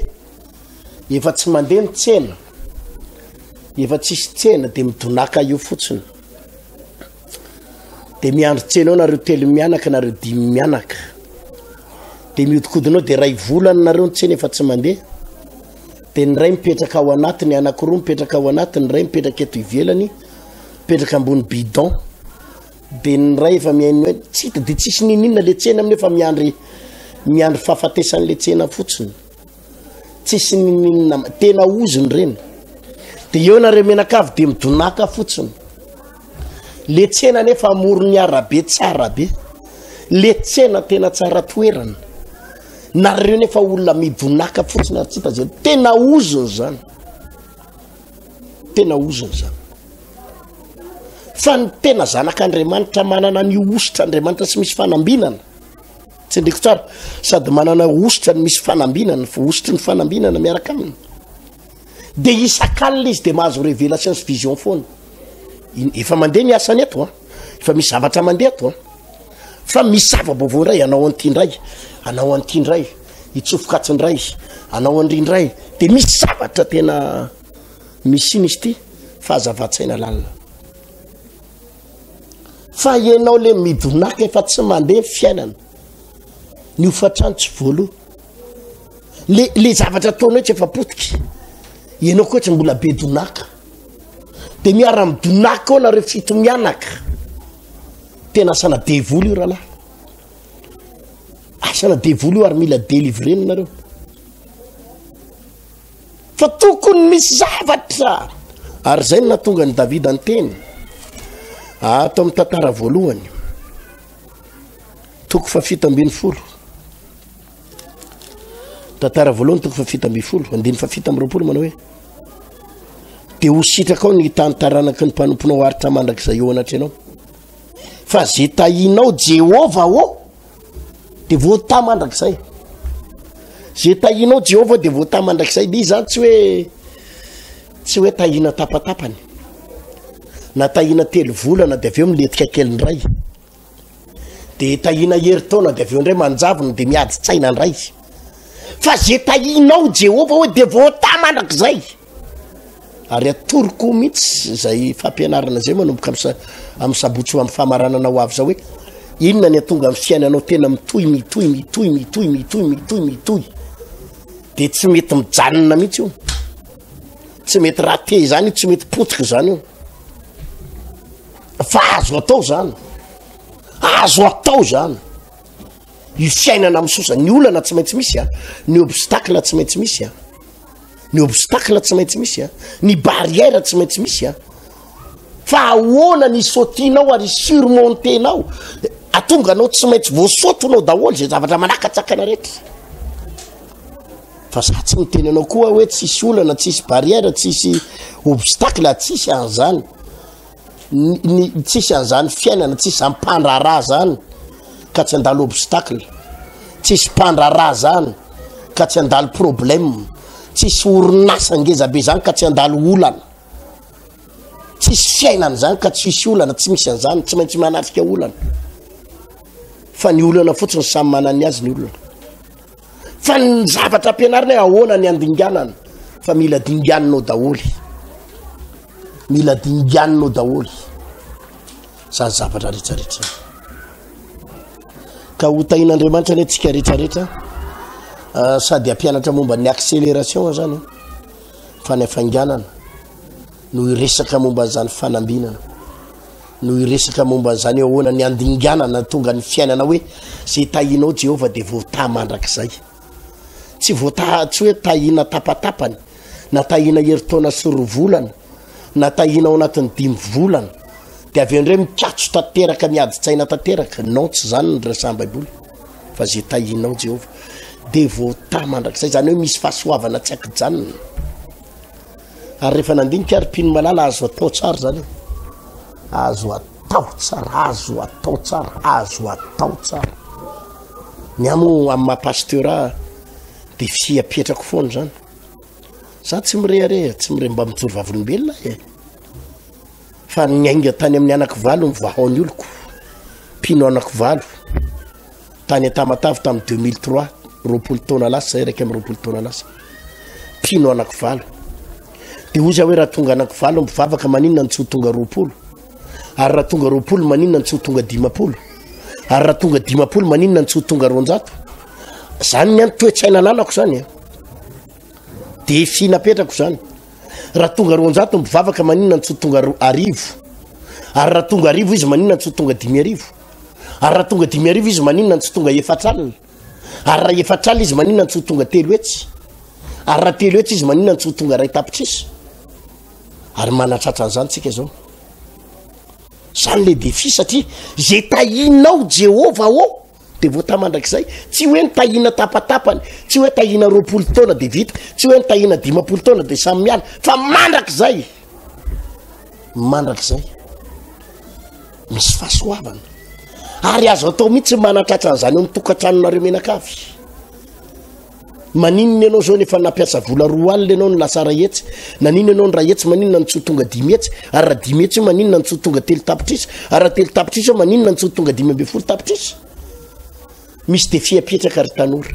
efa tsy mandeha ny tsena, efa tsisy tsena de midonaka eo fotsiny, de miandry tsena eo nareo telo mianaka nareo dimy mianaka, de miodikodina eo de ray volana nareo ny tsena efa tsy mandeha, de ny ray mipetraka ao anatiny, anakiroa mipetraka ao anatiny, ny ray mipetraka eto ivelany, mipetraka ambony bidon, de ny ray efa mihaino hoe tsy hita de tsisy ninoninona le tsena amin'io fa miandry miandry fahafatesan'le tsena fotsiny. Tsisy ninoninona, tena ozona ireny. De eo nareo mianakavy de midonaka fotsiny. Le tsena nefa amoron'ny arabe tsara be. Le tsena tena tsara toerana. Nareo nefa olona midonaka fotsiny ary tsy hita zay. Tena ozona zany. Tena ozona zany. Fa ny tena zanak'Andriamanitra manana ny hosotr'Andriamanitra tsy misy fanambinana. Tsindriko tsara, sady manana hosotra ny misy fanambinana, hosotry ny fanambinana miaraka aminy. De isak'alina izy de mahazo révélation sy vision foana. Efa mandeha ny asany eto an, efa misy zavatra mandeha eto an. Fa misy zava-baovao indray, anao an'ity indray, anao an'ity indray, hitsofoka atsy indray, anao an'ry indray. De misy zavatra tena misy iny izy ity, fahazavan-tsaina lalina. Fa ianao le midonaka efa tsy mandeha ny fiainana. Ny hofantrano tsy voaloa. Le le zavatra ataonao tsy efa potika. Ianao koa tsy mbola be donaka. De miara midonaka ao nareo fito mianaka. Tena asana devoly io rahalahy. Asana devoly io ary mila delivrena nareo. Fa tokony misy zavatra. Ary izay no nahatonga an'i Davida niteny ato amin'ny tantara voalohany, toko fahafito ambin'ny folo. Tantara voalohany, toko fahafito ambin'ny folo, andininy fahafito amby roapolo, manao hoe: "De ho sitrakao ny hitany taranaky ny mpanomponao aritra mandrakizay eo anatrehanao, fa ze tahinao Jehovah ô de voata mandrakizay." Ze tahinao Jehovah de voata mandrakizay. Le zany tsy hoe tahina tapatapany na tahina 3 volana de avy eo milentika kely ndray, de tahina heritaona de avy eo ndray manjavona de miady tsaina ndray, fa ze tahinao Jehovah hoe de voata mandrakizay. Ary atoroko mihitsy zay fampianarana zay manomboka amy sabotsy amy famaranana ho avy zao hoe inona ny atonga amy fiainanao tena mitohy, mitohy, mitohy, mitohy, mitohy, mitohy, mitohy, de tsy mety mijanona mihitsy io, tsy mety raté zany io, tsy mety potika zany io. Fa azo atao zany, azo atao zany io fiainana misosa. Ny olana tsy maintsy misy a, ny obstacle tsy maintsy misy a, ny obstacle tsy maintsy misy a, ny barrière tsy maintsy misy a, fa ahoana ny sautenao ary surmontenao atonga anao tsy maintsy voasotonao daholo zay zavatra manakatsakana rehetra. Fa za tsy miteny anao koa hoe tsisy olana, tsisy barrière, tsisy obstacle, tsisy an'zany ny tsisy an'zany fiainana, tsisy ampandraharaha zany ka tsy andalo obstacle, tsisy mpandraharaha zany ka tsy andalo problème, tsisy orinasa ngeza be zany ka tsy andalo olana, tsisy fiainana zany ka tsisy olana, tsy misy an'zany. Tsy maintsy manatrika olana, fa ny olana fotsiny samy manany azy ny olona. Fa ny zavatra ampianarina hoe ahoana ny andinganana, fa mila dinganinao daholy, mila dinganinao daholy zany zavatra rehetrarehetra. Ka ho tahin'Andriamanitra anie tsika rehetrarehetra. Sady ampianatra momba ny accélération zany, fa ny afainganana no hiresaka momba an'izany, fanambinana no hiresaka momba an'izany, ahoana ny andinganana tonga ny fiainana hoe zay tahinao Jehovah de voata mandrakizay. Tsy voata, tsy hoe tahina tapatapany na tahina heritaona sy 2 volana na tahina ao anatin'ny 5 volana de avy eo indray mikatso tanteraka, miady-tsaina tanteraka. Non, tsy zany ny resahan-baiboly, fa zay tahinao Jehovah de voata mandrakizay, zany hoe misy fahasoavana tsy ankijanona. Ary rehefa nandinika ary mpino malala, azo atao tsara zany, azo atao tsara, azo atao tsara, azo atao tsara. Ny amo amy maha pasteur de fiapetrako foana zany, za tsy mirehareha, tsy mire mba mijoro vavolombelona e, fa niainga tany amin'ny anaky valo ny vahao ny oloko mpino anaky valo tany Antamatavy tamin'ny 2003, 20 taona lasa zay, 21 taona lasa, mpino anaky valo. De hoy za hoe raha tonga anaky valo mpivavaka, maninona ny tsy ho tonga 20? Ary raha tonga 20, maninona ny tsy ho tonga 50? Ary raha tonga 50, maninona ny tsy ho tonga 200? Zany ny any toetsaina ananako zany e, défi napetrako zany. Raha tonga 200 mpivavaka, maninona ny tsy ho tonga 1000? Ary raha tonga 1000 izy, maninona ny tsy ho tonga 5000? Ary raha tonga 5000 izy, maninona ny tsy tonga 4000? Ary raha 4000 izy, maninona ny tsy ho tonga 300? Ary raha 300 izy, maninona ny tsy ho tonga 1 tapitrisa? Ary manatratra an'izany tsika zao. Zany le défi, satria zay tahinao Jehovah ô de voata mandrakizay. Tsy hoe ny tahina tapatapany, tsy hoe tahina 20 taona de vita, tsy hoe ny tahina 50 taona de samy miala, fa mandrakizay, mandrakizay misy fahasoavana. Ary azo atao mihitsy manatratra an'izany eo mitokantranonareo menakavy. Maninona ianao zao nefa nampiasa vola 20 ianao no lasa 100? Naninona ianao ny 100, maninona ny tsy ho tonga 500? Ary raha 500 io, maninona ny tsy ho tonga 3 tapitrisa? Ary raha 3 tapitrisa io, maninona ny tsy ho tonga 15 tapitrisa? Misy défi apetraka ry tanora.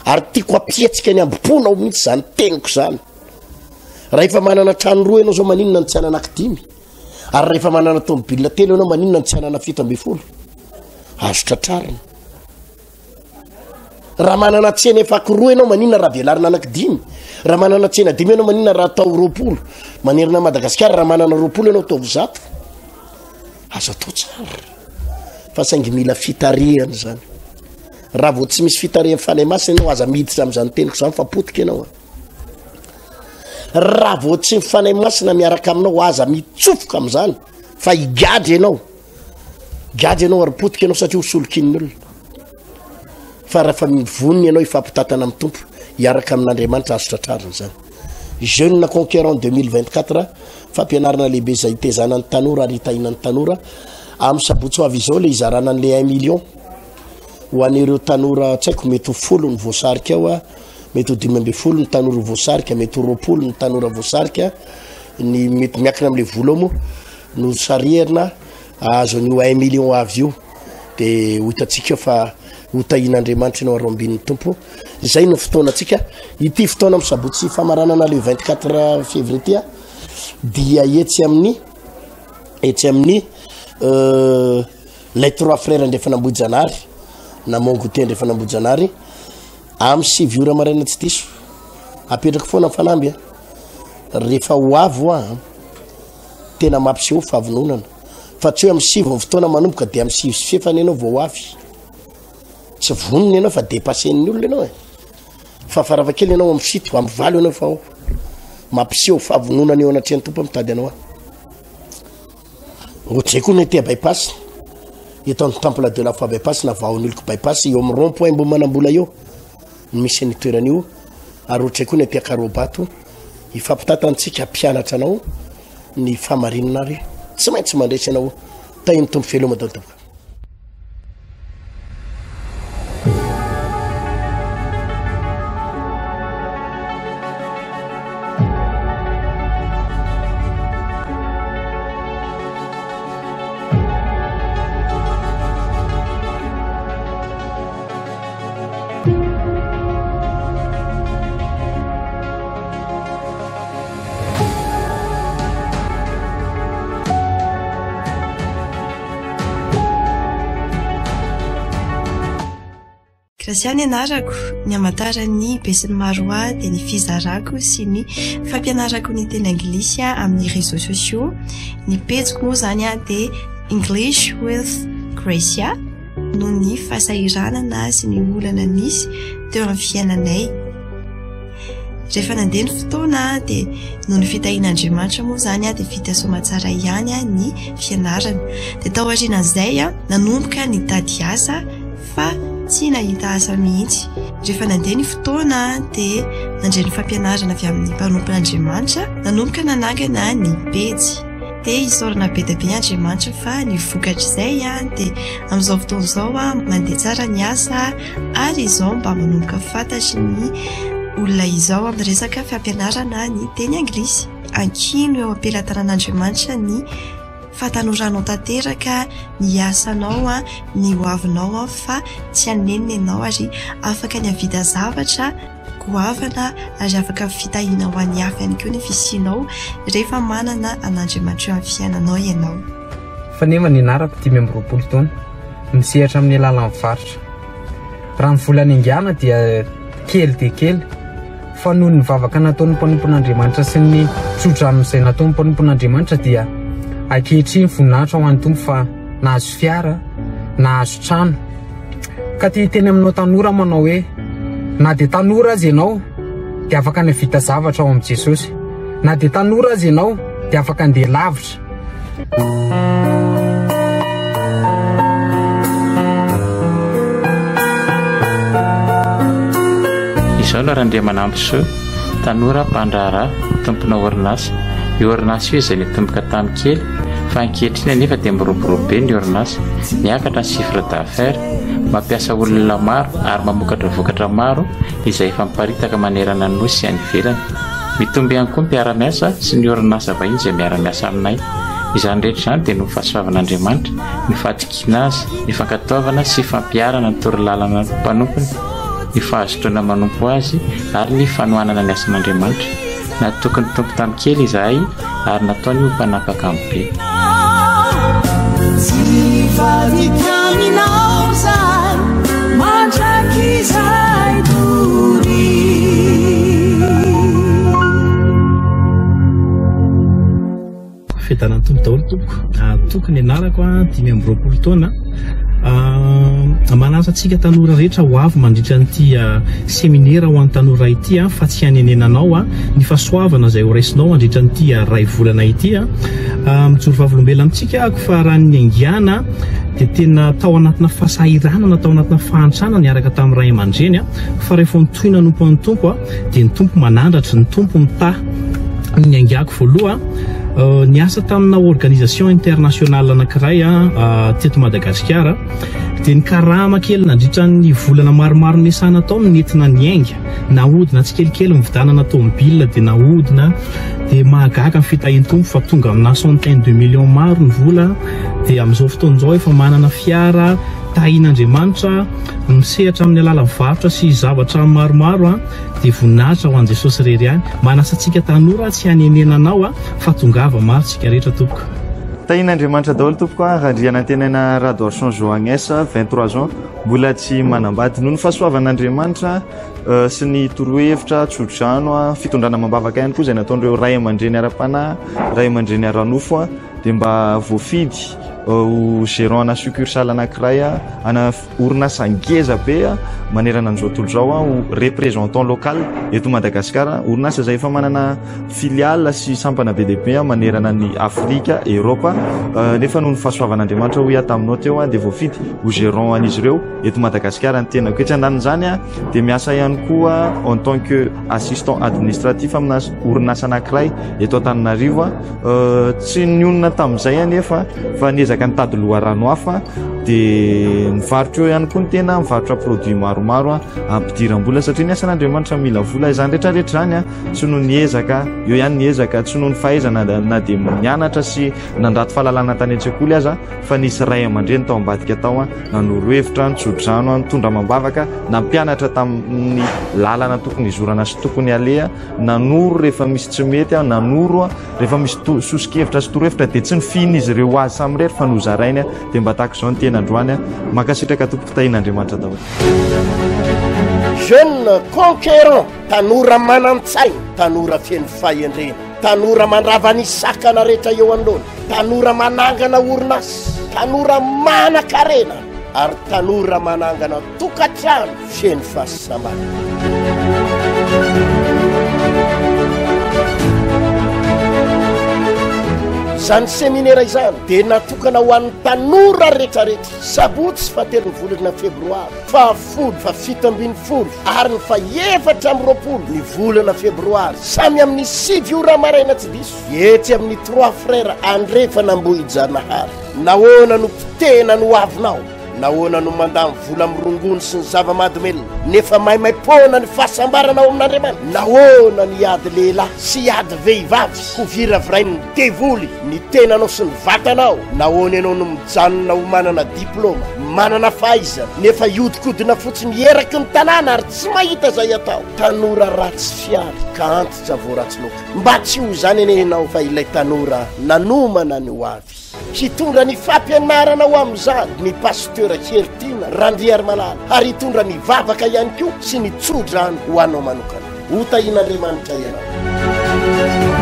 Ary tiako hampihetsika ny amboponao mihitsy izany teniko izany. Raha efa manana trano roa ianao zao maninona no tsy hanana dimy? Ary rehefa manana tomobile telo ianao maninona no tsy hanana 17? Azo tratrarina. Raha manana tsena efa roa ianao maninona raha velarina anaky dimy? Raha manana tsena dimy ianao maninona raha atao 20? Manerana Madagasikara raha manana 20 ianao ataovy 100. Azo atao tsara. Fa saingy mila fitarihana izany. Raha vao tsy misy fitarihan'ny Fanahy Masina ianao aza miditra amin'izany teniko izany fa potika ianao. Raha vao tsy ny Fanahy Masina miaraka aminao aza mitsofoka amin'izany fa higadra ianao. Gadra ianao ary potika ianao satria ho solokin'ny olona. Fa raha mivonona ianao hifampitantana amin'ny Tompo, hiaraka amin'Andriamanitra azo tratrarina izany. Jeune Conquérant 2024, fampianarana lehibe izay hitezana ny tanora ary hitahiana ny tanora. Amin'ny sabotsy ho avy izao ilay hizarana an'ilay 1 million ho an'ireo tanora tsy haiko mety ho folo ny voasarika ao a. Mety ho 15 ny tanora voasarika, mety ho 20 ny tanora voasarika, ny mety miankina amin'ilay vola ao moa no sarihana ahazo an'io 1 million avy io, de ho hitantsika eo fa ho tahian'Andriamanitra ianao ary ho ambinin'ny Tompo. Izay no fotoanantsika. Ity fotoana amin'ny sabotsy famaranana le 24 février ity dia etsy amin'ny etsy amin'ny euh, les trois frères Andrefanambohijanahary na Mont Goûter Andrefanambohijanahary Amin'ny 9 ora maraina tsy diso. Apetrako foana ny fanamby a. Rehefa ho avy hoa a, tena mampiseho fahavononana. Fa tsy hoe amin'ny 9 ny fotoana manomboka dia amin'ny 9 sy fefany ianao vao ho avy. Tsy vonona ianao fa dépassen'ny olona ianao e. Fa faravakely ianao amin'ny 7, amin'ny 8 ianao fa ao. Mampiseho fahavononana eo anatrehan'ny Tompo mitady anao aho. Ohatr'izay koa ny aty Bypass, eto amin'ny Temple de la Foi Bypass na Vahaoniloko Bypass, eo amin'ny rond point Ambohimanambola eo no misy an'io toerana io, ary ohatr'izay koa ny aty Ankarobato, hifampitantantsika hampianatra anao ny fahamarinana ary tsy maintsy mandresy ianao. Tahin'ny Tompo veloma daholo tompoko. Gracia ny anarako, ny hamantaran'ny besinimaro ahy dia ny fizarako sy ny fampianarako ny teny anglisy amin'ny réseaux sociaux. Ny pejiko moa izany dia English with Gracia noho ny fahasahiranana sy ny olana nisy teo amin'ny fiainanay. Rehefa nandeha ny fotoana dia noho ny fitahian'Andriamanitra moa izany dia vita soamatsara ihany ny fianarana. Dia tao aorianan'izay nanomboka nitady asa fa tsy nahita asa mihitsy. Rehefa nandeha ny fotoana dia nandre ny fampianarana avy amin'ny mpanompon'Andriamanitra nanomboka nanangana ny pejy. Dia isaorana be dia be Andriamanitra fa ny vokatr'izay dia amin'izao fotoana izao mandeha tsara ny asa. Ary izao mba manomboka fantatry ny olona izao amin'ny resaka fampianarana ny teny anglisy. Ankino eo am-pelatanan'Andriamanitra ny fahatanoranao tanteraka, ny asanao, ny hoavinao fa tsy hanenina ianao ary afaka ny hahavita zavatra goavana ary afaka fitahiana ho an'ny hafa ihany koa ny fisianao rehefa manana an'Andriamanitra eo amin'ny fiainanao ianao. Faneva ny anarako, 25 taona, misehatra amin'ny alalan'ny varotra. Raha ny vola niaingàna dia kely dia kely, fa noho ny vavaka nataon'ny mpanompon'Andriamanitra sy ny tsodrano izay nataon'ny mpanompon'Andriamanitra dia ankehitriny voninahitra ho an'ny Tompo fa nahazo fiara, nahazo trano. Ka te hiteny aminao tanora manao hoe na dia tanora aza ianao dia afaka ny vita zavatra ao amin'i Jesosy. Na dia tanora aza ianao dia afaka andeha lavitra. Izao no Randriamanampisoa, tanora mpandraharaha, tompona orinasa. Io orinasa io izay nitomboka tamin'ny kely, fa ankehitriny anefa dia miroborobo be ny orinasa, miakatra ny chiffre d'affaires, mampiasa olona maro ary mamokatra vokatra maro izay efa miparitaka manerana ny Nosy sy any ivelany. Mitombo ihany koa ny mpiara-miasa sy ny orinasa vahiny izay miara-miasa aminay. Izany rehetra izany dia noho ny fahasoavan'Andriamanitra, ny fahatokiana Azy, ny fankatoavana sy fampiharana ny torolalana mpanompony. ny fahazotoana manompo Azy ary ny fanohanana ny asan'Andriamanitra. Natoky ny Tompo tamin'ny kely izahay ary nataony ho mpanapaka amin'ny be. Tsy hivadika aminao zahay mandrakizay doria. Fiadanan'ny Tompo daholo tompoko. Toky ny anarako, 25 taona. Manasa antsika tanora rehetra ho avy mandritra an'ity seminera ho an'ny tanora ity fa tsy hanenenanao ny fahasoavana izay ho raisinao mandritra an'ity ray volana ity. Mijoro vavolombelona amintsika ako fa raha ny niaingàna dia tena tao anatina fahasahiranana, tao anatina fahantrana niaraka tamin'ny ray aman-dreny fa rehefa nitohy nanompo an'ny Tompo dia ny Tompo manandratra, ny Tompo mitaha. Ny niaingàko voaloha, niasa tamina organisation internationale anankiray teto Madagasikara, dia ny karama kely nandritra ny volana maromaro niasana tao no nentina niainga, nahodina tsikelikely nividanana tomobile dia nahodina, dia mahagaga ny fitahian'ny Tompo fa tonga amina centaine de millions maro ny vola, dia amin'izao fotoana izao efa manana fiara tahian'Andriamanitra, misehatra amin'ny alalan'ny varotra sy zavatra maromaro. Dia voninahitra ho an'i Jesosy irery ihany. Manasa antsika tanora tsy hanenenanao a, fa tongava maro tsika rehetra tompoko. Tahian'Andriamanitra daholo tompoko a, Randrianantenaina Radoarson Jo Agnès, 23 ans, mbola tsy manambady. Noho ny fahasoavan'Andriamanitra sy ny torohevitra, tsodrano, fitondrana amam-bavaka ihany koa izay nataon'ireo ray aman-dreny ara-panahy, ray aman-dreny ara-nofo dia mba voafidy ho gérant ana succursale anankiray ana Orinasa ngeza be manerana an'izao tontolo izao ho représentant local eto Madagasikara, orinasa izay efa manana filiale sy sampana be dia be manerana ny Afrika, Eropa, nefa noho ny fahasoavan'Andriamanitra hoy aho taminao teo dia voafidy ho gérant an'izy ireo eto Madagasikara ny tenako. Etsy andanin'izany dia miasa ihany koa en tant que assistant administratif amina orinasa anankiray eto Antananarivo. Tsy nionona tamin'izay anefa fa niezaka nitady loharano hafa dia nivarotra eo ihany koa ny tena, mivarotra produit maromaro ampidiram-bola satria ny asan'Andriamanitra mila vola. Izany rehetra rehetra izany tsy noho ny ezaka, eo ihany ny ezaka, tsy noho ny fahaizana na dia nianatra sy nandrato fahalalana tany an-tsekoly aza fa nisy ray aman-dreny tao ambadika tao nanoro hevitra, nitso-drano, nitondra amam-bavaka, nampianatra tamin'ny lalana tokony hizorana sy tokony haleha. Nanoro rehefa misy tsy mety aho, nanoro aho rehefa misy soso-kevitra sy torohevitra dia tsy nofihin'izy ireo ho azy samirery fa nozarainy aho, dia mba tahaka izao ny tena androany aho. Mankasitraka tompoko tahian'Andriamanitra daholo. Jeune conquérant, tanora manan-tsaina, tanora feno fahendrena, tanora mandrava ny sakana rehetra eo anoloana, tanora manangana orinasa, tanora manan-karena ary tanora manangana tokantrano feno fahasambarana. Izany seminera izany dia natokana ho an'ny tanora rehetrarehetra, sabotsy fahatelon'ny volana febroary, fahafolo, faha-17 ary ny faha-24 ny volana febroary, samy amin'ny 9 ora maraina tsy diso, etsy amin'ny Trois Frères Andrefana Ambohijanahary. Nahoana no potehina ny hoavinao? Nahoana no mandany vola amin'ny rongony sy ny zava-mahadomelina, nefa maimaim-poana ny fahasambarana ao amin'Andriamanitra? Nahoana no hiady lehilahy sy hiady vehivavy, ho viravirain'ny devoly ny tenanao sy ny vatanao? Nahoana ianao no mijanona ho manana diplaoma, manana fahaizana, nefa hiodikodina fotsiny eraky ny tanàna ary tsy mahita izay atao? Tanora ratsy fiary ka antitra vao ratsy loaka. Mba tsy ho izany anie ianao fa ilay tanora nanomana ny ho avy. Hitondra ny fampianarana ho amin'izany ny Pasteur Heritiana Randriarimalala ary hitondra ny vavaka ihany koa sy ny tso-drano ho anao manokana. Ho tahian'Andriamanitra ianao.